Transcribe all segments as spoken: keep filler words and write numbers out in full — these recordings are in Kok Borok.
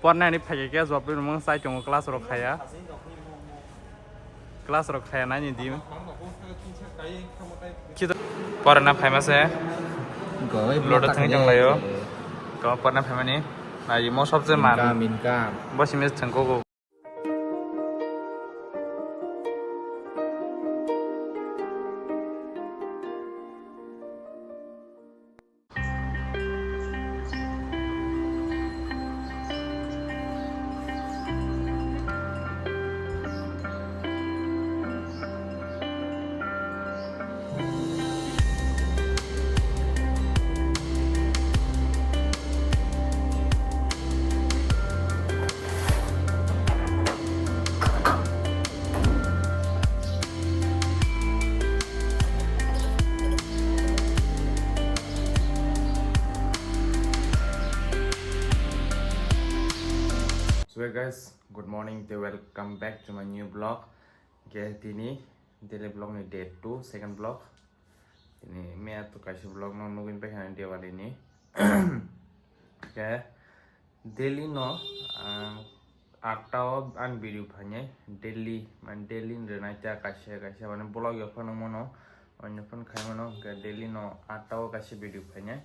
Pornani phaikhe khe jobri mung sai tongo class rok khaya. Class rok khaya nani di. Khito porna phaima se. Lodo thang jong layo. Ko porna phaimani. Nai mo sobse man. Income, income. Bo simi thangko go. So hey guys, good morning, te welcome back to my new vlog. Ke tini daily vlog ni day two, second vlog. Tini me ato kaisa vlog no nugin paikha Diwali ni. Ke daily no ang atta o ang video phainai, daily, man daily rwnai ta kaisa kaisa mane vlog ya phano mano, onyo phano khai mano, hwnkhe daily no atta o kaisa video phainai.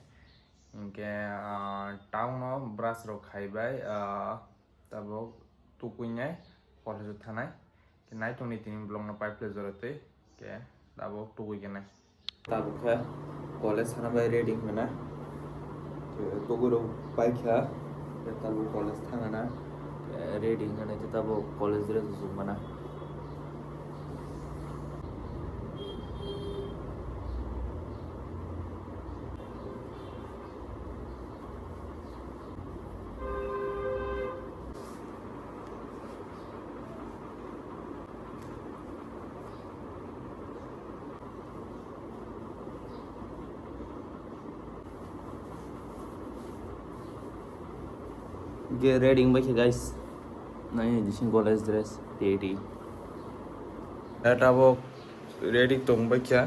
Hwnkhe, ah, town o brush rok khaibai, ah, tabuk tukuinai college o thanai. Khe nai tongni tini vlog no pipe le jora twi, khe tabuk tukui khe nai. Tabuk khe college thana bai ready hwnna. Khe togwi rok pai kha. Khe tabuk college thangna. Khe ready hwnna khe tabuk college dress rok mana. Ge ready wngbai khe guys. Nai jising college dress ready. Eta bo ready tongbai kha.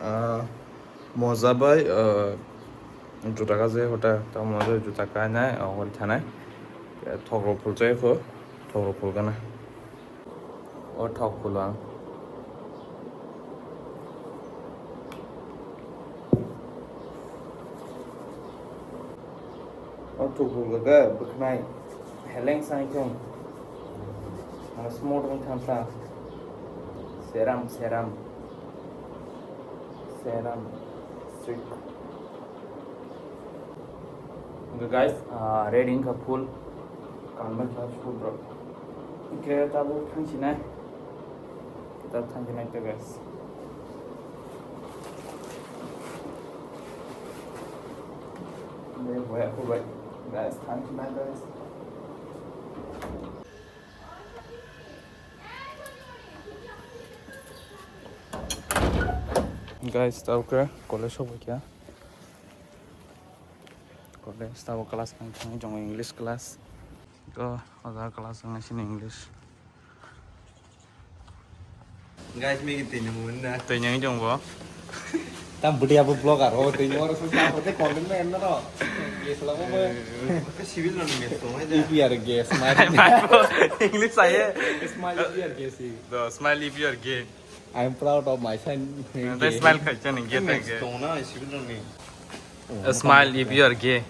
Ah, moja bai, ah, juta kaje hota, ta moja juta kainai, ah, hori thanai. Thok rok phul chai kho, thok rok phul gana. O thok phul ang. O thok phul ga bwkhnai. Heleng sai thung. Ang smooth wng thang thang. Seram, seram. Seram. Strict. Hwnkhe guys, ah, ready wngkha full. Kanma kha full rok. Hwnkhe tabuk thangsinai. Tabuk thangsinai to guys. Be boya ko bai. Guys, thangsinai guys. Guys, tabuk khe college sokbai kha. College tabuk class nang thangwi tongo, English class. Ko oja class wngwi sini English. Guys, migi twi nang mun na. Twi nang jong bo. Tam budi abo vlogger ho, twi nang oro sung sa hote content na enna ro. Yes la mo. Civil no ni mes to hai da. If you are a gay, smile. English aye. Smile if you are gay si. Do smile if you are gay. I am proud of my son. Tei smile khai chani gate. Mes to na civil no ni. Smile if you are gay.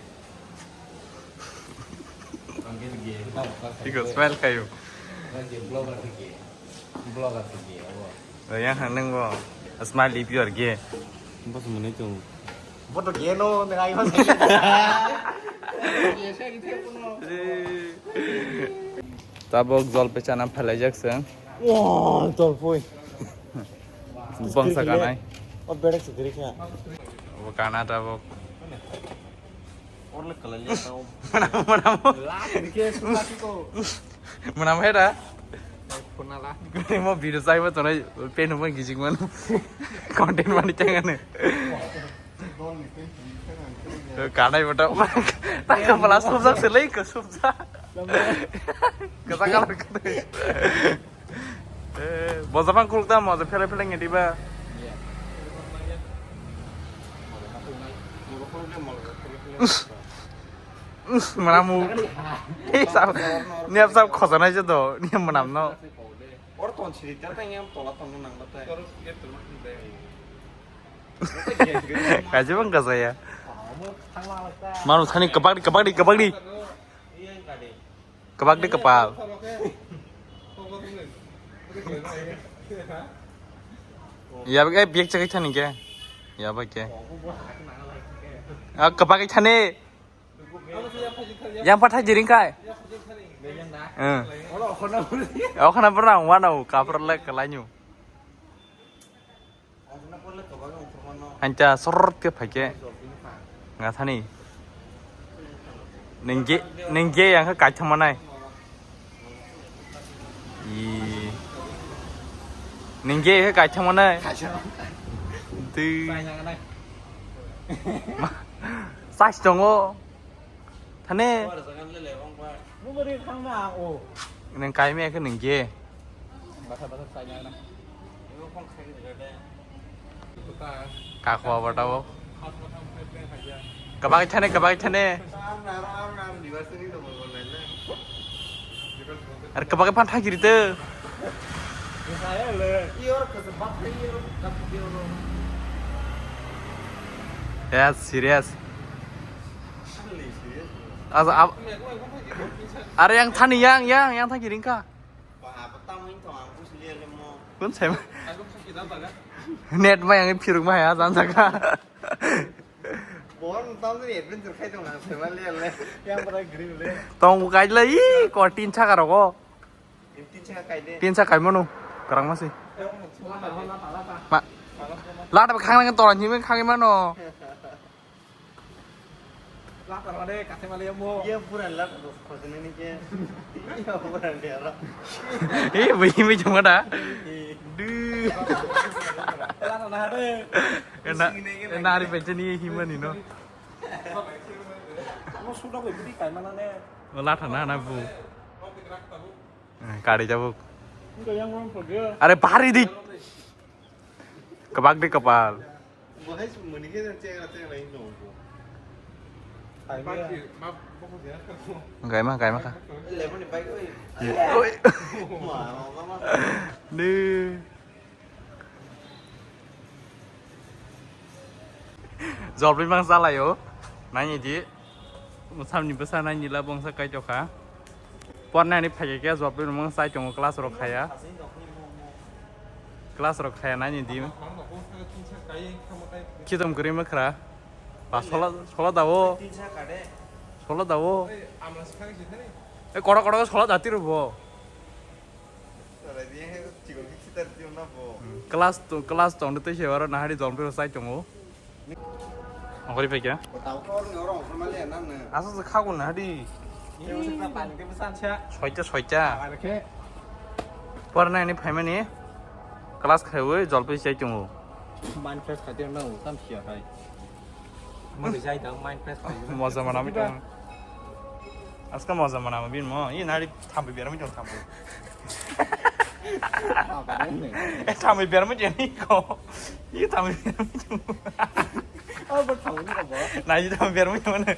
Tiko smile khayo. Vlogger to gay. Vlogger to gay. Yang hang nang bo. Smile if you are gay. Bos mwnwi tong. Bo to gay no, nang ai mas. Tabok jol pechana phalai jak seng. Wah, jol poi. Bangsa kanai. O berek se diri kha. Bo kana tabok. Orle kalai le tao. Mwnam, mwnam. Lak dikhe sumati ko. Mwnam hera. Phone la. Mo video sai mo tonai pen mo gijik man. Content mani changane. Kanai bata. Taka pala sumjak selai ko sumjak. Kata kalau kata. Eh, boja phang khuluk da, moja phele phele ngedi ba. Manamu. Hei, sab, niya sab khojanai je do, niya manam no. Or ton siri ta tang yam tola ton no nang ta. Kaje bang kajaya. Manu thani kabak di, kabak di, kabak di. Kabak di kapal. Ya, eh, biak chakai thani ke. Ya, ba ke. Ah, kabak thani. Yang patah jiring kai. Eh. Oh, kana pernah wana kapar lek kelainyu. Hanja sorot ke phaike. Nga thani. Nengge, nengge yang ke kaitham manai. I. Nengge ke kaitham manai. Twi. Sas tongo. Thane. Nung kaimia ke nengge. Kakho bata bo. Kabak thane, kabak thane. Ar kabak phan thagiri te. Ya, serious. Asa, ab-, are yang thani yang, yang, yang thagiri ka. Kun sai ma. Net ma yang phiruk ma ya jan saka. Bon tam ni adventure khai tong ang sai ma le le. Yang pura green le. Tong kai le i ko tin saka rogo. Tin saka kai de. Tin saka kai mano. Karang masi. Ma. Lada khang nang toran himi khang mano. Lata mane kate male mo. Iya buran lata dos khosene ni ke. Iya buran dia ro. Eh, bini mi jong ada. Du. Lata na de. Ena, ena ari peche ni himani no. Mo suda ko bidi kai mana ne. Lata na na bu. Eh, kari jabuk. Are bari di. Kabak di kapal. Gaima, gaima ka. Oi. Ni. Jolphi mang salayo. Nai di. Samni bwsa nai nila bongsa kai tokha. Pornani phaikhe khe jolphi rwmang sai tongo class rok khaya. Class rok khaya nai di. Khitom kwrwi makhra. Ba sola, sola dawo. Sola dawo. E koro koro sola dati rwbo. Class to, class tongde tei se oro nahari jolphi rw sai tongo. Ongkori phaikha. Asa se khago nahari. Soita, soita. Pornani phaimani class khaiwi jolphi sai tongo. Mind fresh khaidi nang tam siya khai. Mani jai dang mind fresh khai. Moja manami tong. Aska moja manami bin mo. I nari thambi biar mi tong thambi. Eh, thambi biar mi jeni ko. I thambi biar mi jeni. Oh, but thambi ni ko bo. Na i thambi biar mi mana.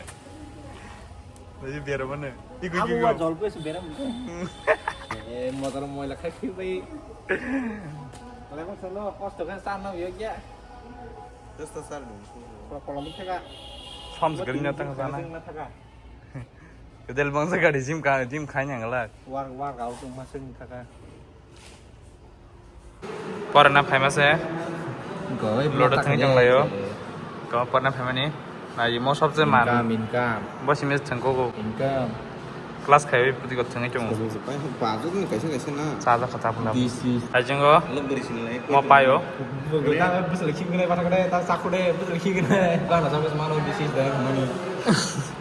Na i biar mana. Iku iku. Abo jol ko se biar mi. Eh, motor moila khai khai bai. Wala ko salo kosto kan sana yo kya. Dosta sal dum. Pura kolom thaka. Som se gari na tang sana. Na thaka. Kedel bangsa gari gym ka, gym khai nyang la. War, war gau tu masing thaka. Porna phaima se. Goi loda thang jong layo. Ko porna phaimani. Nai mo sob se man. Income, income. Bo simis thangko go. Income. Class khaiwi pudi ko thangwi chungo. Bajo ni kaisa kaisa na. Chaja kha chapna. This is. Ajingo. Mo payo. Bwswk khigwlai bathakde ta chakhude bwswk khigwlai. Gana chabe mano this is the money.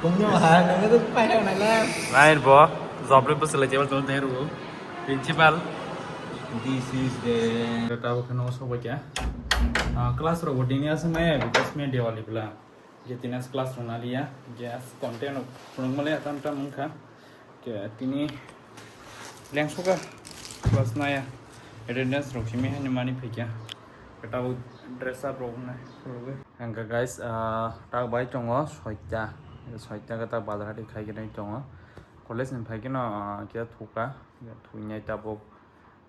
Kumno ha nang to paithak nang le. Nai bo. Job le bwswk lai jebal tong tong rugo. Principal. This is the. Tabo kheno sobo kya. Class rogo dini asmaya because me Diwali bla. Je tini as class rwna liya, je as content rok phunukmale tam tam wngkha. Je tini lengsoka class naya, attendance rok simi haino mani phaikha. Tabuk dress up rok wngnai phunukgwi. Hwnkha guys, ah, tak bai tongo soita. Soita khe ta bazar hati khai khe nai tongo. College ni phai khe no, ah, khe thukra, thungnai tabuk.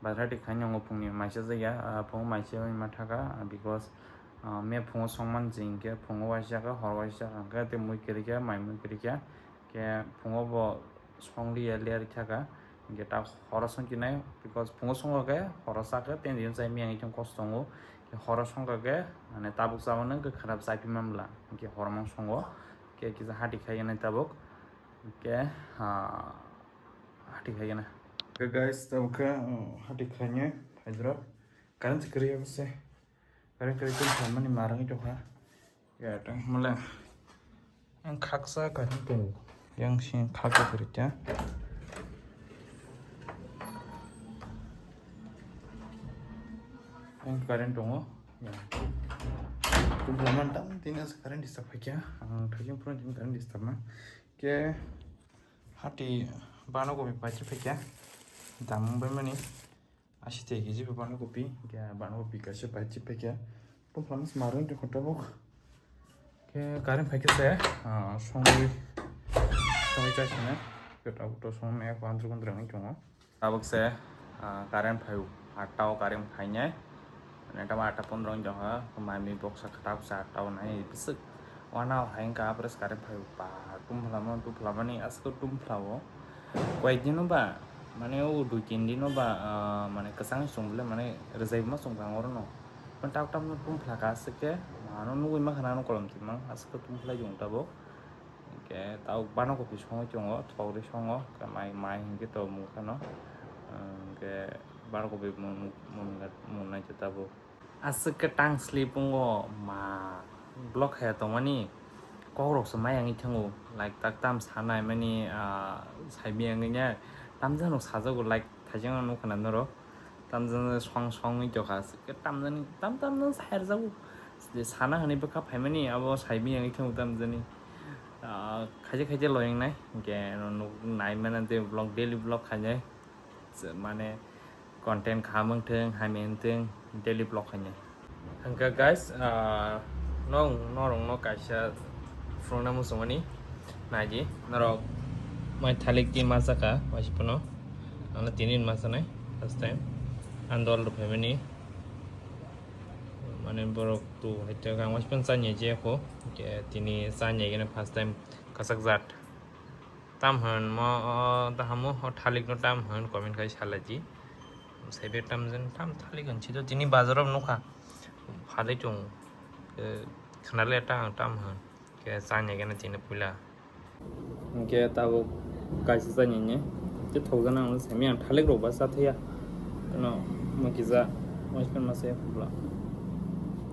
Bazar hati khai nongo phungni maisa jaya, ah, phung maisa ma thaka, ah, because, ah, me phungo songman jing khe phungo waisa kha, hor waisa kha, hwnkhe tei mui kwrwi kha, mai mui kwrwi kha. Khe phungo bo song liya, liya rwkha kha. Hwnkhe ta horo songkhe nai, because phungo songkha khe horo chakhe tei jiyung chai miyang thung kosto tongo. Khe horo songkha khe, mane, tabuk chama nang khe khwnap chai phi man bla. Hwnkhe horo mang songo. Khe kisa hati khai nai tabuk. Hwnkhe, ah, hati khai nai. Khe guys, tabuk khe, um, hati khai nai, phaidro. Current kwrwi ya bwse. Current kwrwi tei phalmani ma rwngwi tongkha. Ya, tang mole. Ang khaksa current tongo. Yang sing khaksa kwrwi ta. Yang current tongo. Ya. Kum phalmani tam tini asa current disturb phaikha. Ang thajing phone tini current disturb ma. Khe hati bano kopi pachi phaikha. Damung bai mani. Asite kg bo banakopi, hwnkhe banakopi kaisa bai chip paikha. Tongphla masa marwng tongkha tabuk. Khe current phaikhe se, ah, songwi, songwi chaisana. Khe tabuk to songni ek bandra bandra wngwi tongo. Tabuk se, ah, current phaio, atta o current phainai. Mane tamo atta pondro wngwi tongkha, mami boksa kwtal bwsa atta o nai bwswk. Wana o hai wngkha, apres current phaio, ba, tongphla mani, tongphla mani, aswk tongphla o. Koyekdino ba, mane o dui tin dino ba, ah, mane kwchangni chwng bole mane rwjaibo ma chwng kha orono. Mane tabuk tabukno tongphla kha aswk khe, ano nugwi mankha na ano kolom twima aswk khe tongphlai tongo tabuk. Hwnkhe tabuk banakopi songwi tongo, thok rwi songo, mai, mai hinkhe to mungkhano. Hwnkhe banakopi mun, mun, mun naikhe tabuk. Aswk khe tang sleep wngo ma vlog khaya tongmani kokrok se maya wngwi thango, like tak tam sanai mani, ah, saimaya wngwi ya tamjano sajago, like thaijak no nukha na norok tamjano song song wngwi tongkha, aswk khe tamjani tam tamjano sai rwjago, je sana hinwi bwkha phaimani abo saimaya wngwi thango tamjani, ah, khaija khaija loyang nai hwnkhe nuk nai mano tei vlog, daily vlog khainai. Mane content kaham wngthung, hamya wngthung, daily vlog khainai. Hwnkhe guys, ah, nong, norokno kaisa phunukna muchungmani naidi, norok mai thalik twi masa kha waisa phano, ano tini masa nai first time, ang dol rw phaimani, mane borok tu hai ang waisa phano chanya je kho, hwnkhe tini chanya gana first time kwchak jat. Tam hwn mo, o, tahamo, o, thalikno tam hwn, comment khai salaidi. Saibe tam jen, tam thalik hwn, chito tini bazaro nukha. Phalwi tongo. Khe khwnale ta ang tam hwn. Khe chanya gana tini puila. Hwnkhe tabuk kaisa chanya ni. Tei thokjana ang saimaya ang thalik rok ba chathaya. Eno mo kisa, mo kisa ma se bla.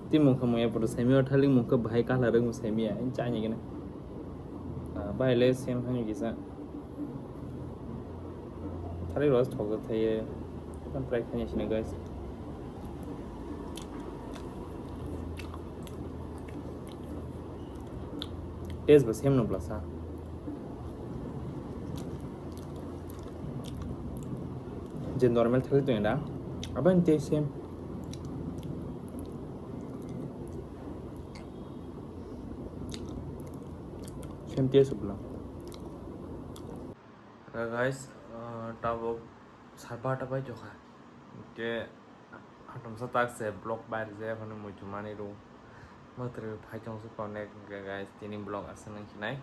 Tei mungkha muya photo saimaya, thalik mungkha bahai kala rwng saimaya, chanya gana. Ah, bahai le sem hani kisa. Thari rose thok thai ye. Kan try khani sini guys. Taste ba sem no blasa. Je normal thali to ina. Aban taste sem. Sem taste bla. Guys, ah, tabuk sar barta bai jokha. Ke hatomsa tak se vlog bai je phano muitu mani ru. Matri phai tong se connect ke guys, tini vlog aswk nang khinai.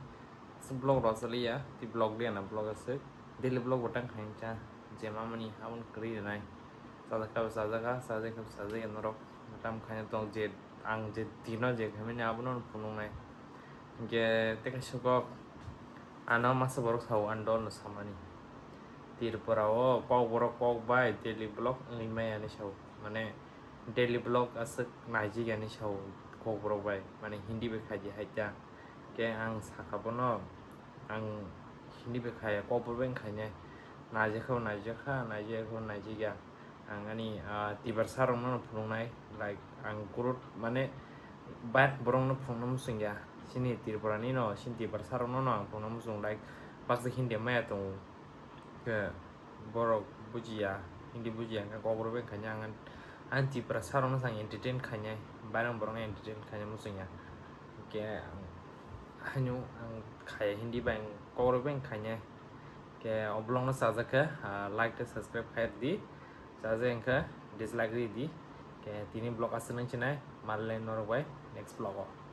Aswk vlog rosaliya, ti vlog liya na vlog aswk. Daily vlog botang khain cha. Jema mani habun kri nai. Sajak ka sajak ka, sajak ka sajak norok. Tam khaina tong je, ang je tino je khaimani abono phunuknai. Hwnkhe tei kaisa kok ano masa borok sao, ang dolno samani. Tripura o kokborok kok bai daily vlog wngwi maya hinwi sao. Mane daily vlog aswk naijik ya hinwi sao kokborok bai. Mane Hindi bai khaidi hai ta. Khe ang sakha bono, ang Hindi bai khaya, kokborok bai wngkha hinwi. Naijakha bo naijakha, naijakha bo naijakya. Ang ani, ah, Tiprasa rokno phunuknai, like, ang kurut, mane, bayar borokno phunukna muchungya. Chini Tripura ni no, chini Tiprasa rokno no ang phunukna muchung, like, baksa Hindi maya tongo. Khe borok bujiya, Hindi bujiya, hwnkhe kokborok bai wngkha ang, ang Tiprasa rokno se ang entertain khainai, bayar borokno entertain khaina muchungya. Hwnkhe ang Haino ang khaya Hindi bai ang kokrok bai ang khainai. Ke o vlog no chajak khe, ah, like tei subscribe khai di. Chajak wngkha dislike ri di. Ke tini vlog aswk nang chinai, malai norok bai next vlog o.